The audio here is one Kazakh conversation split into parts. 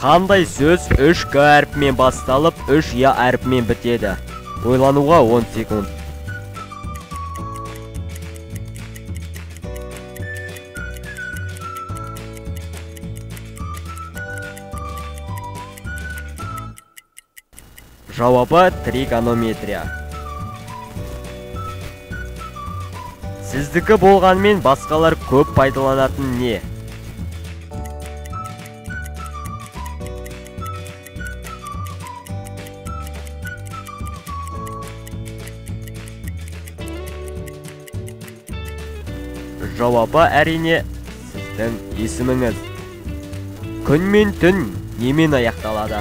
Қандай сөз 3 К әрпімен басталып, 3 Я әрпімен бітеді? Ойлануға 10 секунд. Жауабы тригонометрия. Сіздікі болғанмен басқалар көп пайдаланатын не? Жауабы әрине сіздің есіміңіз. Күн мен түн немен аяқталады?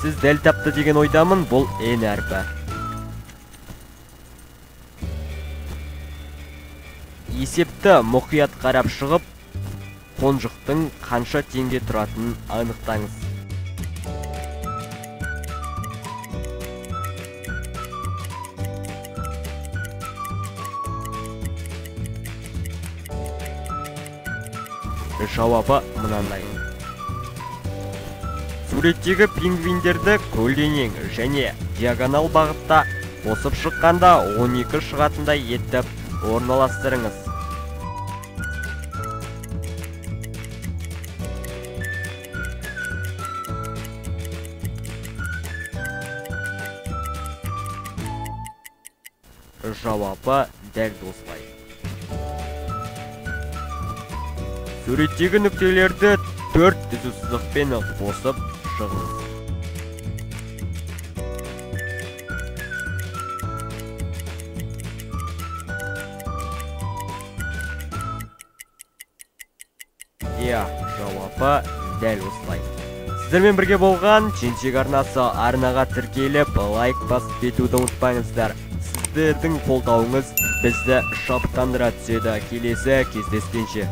Сіз дәл тапты деген ойдамын, бұл Н әрпі. Есепті мұқият қарап шығып, қонжықтың қанша теңге тұратынын анықтаңыз. Жауабы мынандай. Суреттегі пингвиндерді көлденең және диагонал бағытта қосып шыққанда 12 шығатындай етіп орналастырыңыз. Жауабы дәл осылай. Суреттегі нүктелерді 4 түзу сызықпен қосып шығыңыз. Иә, жауабы дәл осылай. Сіздермен бірге болған Ченчик арнасы. Арнаға тіркеліп, лайк басып кетуді ұмытпаңыздар. Сіздердің қолдауыңыз бізді шабыттандыра түседі. Келесі кездескенше.